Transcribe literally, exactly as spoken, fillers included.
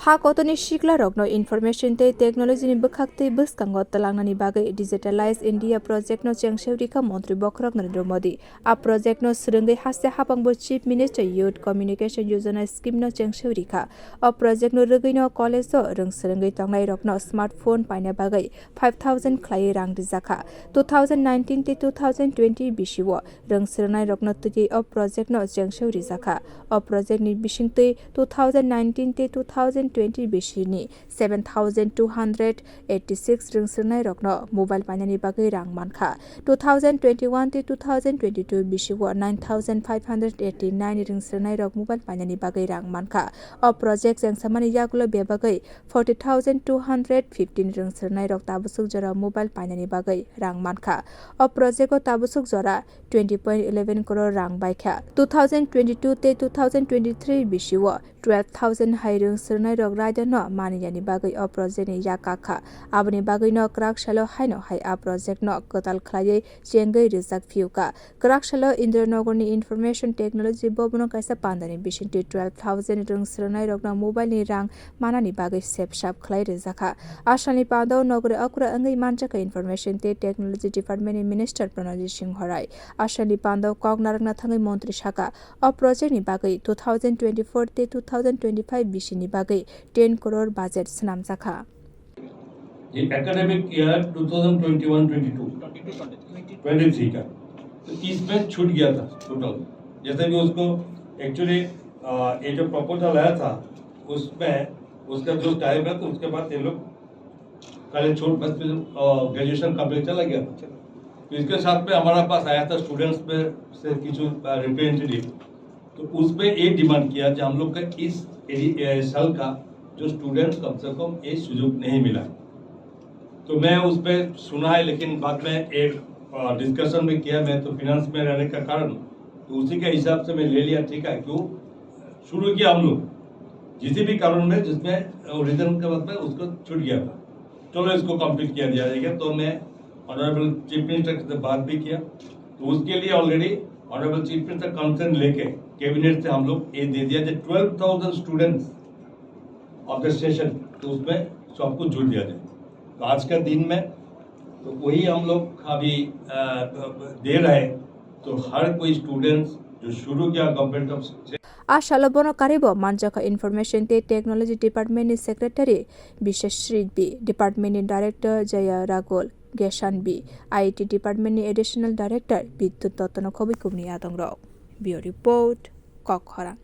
Ha kotorni siklarokno information tei technology ni bwkhak tei bwskango twlangnani bagwi Digitalize India project no chengsewi rikha Montri Bokhorok Narendra Modi. A project no swrwngwi haste hapangbo Chief Minister Youth Communication Yojana scheme no chengsewi rikha. O project no rwgwino college o rwng swrwngwi tongnairokno smartphone paina bagwi five thousand khlaiwi rang rijakha. Two thousand nineteen tei two thousand twenty bisio rwng swrwngnairokno twiwi o project no chengsewi rijakha. O project ni bisingtwi two thousand nineteen tei two thousand twenty bisini seven thousand two hundred eighty six rwng swrwngnairokno mobile painani bagwi rang mankha. Two thousand twenty-one tei two thousand twenty-two bisio nine thousand five hundred eighty nine rwng swrwngnairok mobile painani bagwi rang mankha. O project chengsamani yagulo bebagwi forty thousand two hundred fifteen rwng swrwngnairok tabuk jora mobile painani bagwi rang mankha. O project o tabuk jora twenty point eleven crore rang baikha. Two thousand twenty-two tei two thousand twenty-three bisio twelve thousand hai rwng swrwngnairok raida no maniyani bagwi o project ni yak kakha. Aboni bagwi no kwrak salo haino hai a project no kwtal khlaiwi chengwi rijak phiyuka. Kwrak salo Indiranagar ni Information Technology Bhavan o kaisa pandani bisingtwi twelve thousand rwng swrwngnairokno mobile ni rang manani bagwi sepsap khlai rijakha. A salni pandao nogori okra wngwi manjakha Information tei Technology Department ni Minister Pranojit Singh Horai. A salni pandao kok narwkna thangwi montri saka, o project ni bagwi two thousand twenty-four tei two thousand twenty-five bisini bagwi ten crore budget swnamjakha. ये academic year twenty twenty one twenty two, twenty three का, तो इसमें छूट गया था टोटल। जैसे कि उसको एक्चुअली ये जो प्रपोजल आया था, उसमें उसका जो टाइम है, तो उसके बाद ये लोग पहले छोड़, बस फिर ग्रेजुएशन कंप्लीट चला गया। तो इसके साथ में हमारा पास आया था स्टूडेंट्स में से कुछ रिप्रेजेंटेटिव, तो उसमें ये डिमांड किया कि हम लोग का इस एडि-, ए, साल का जो स्टूडेंट्स, कम से कम ये सुजोग नहीं मिला। तो मैं उस पे सुना है, लेकिन बाद में एक, अ, डिस्कशन भी किया मैं, तो फिनांस में रहने का कारण, तो उसी के हिसाब से मैं ले लिया, ठीक है, क्यों शुरू किया हम लोग, जिस भी कारण में, जिसमें, अ, रीजन के मतलब उसको छूट गया था, चलो इसको कंप्लीट किया दिया जाएगा। तो मैं ऑनरेबल चीफ मिनिस्टर से बात भी किया, तो उसके लिए already honourable chief minister concern लेके कैबिनेट से हम लोग ये दे दिया कि twelve thousand students of the session, तो उसमें सबको जुड़ दिया जाए। तो आज का दिन में तो वही हम लोग अभी, अ, दे रहे हैं। तो हर कोई स्टूडेंट्स जो शुरू किया government of A salo bono karibo manjakha Information tei Technology Department ni Secretary Biswasri B, Department ni Director Jaya Ragul, Geshan B, I T Department ni Additional Director Bidyut Dotto no khobwi kubuni adongrok. Bureau Report, Kok Khorang.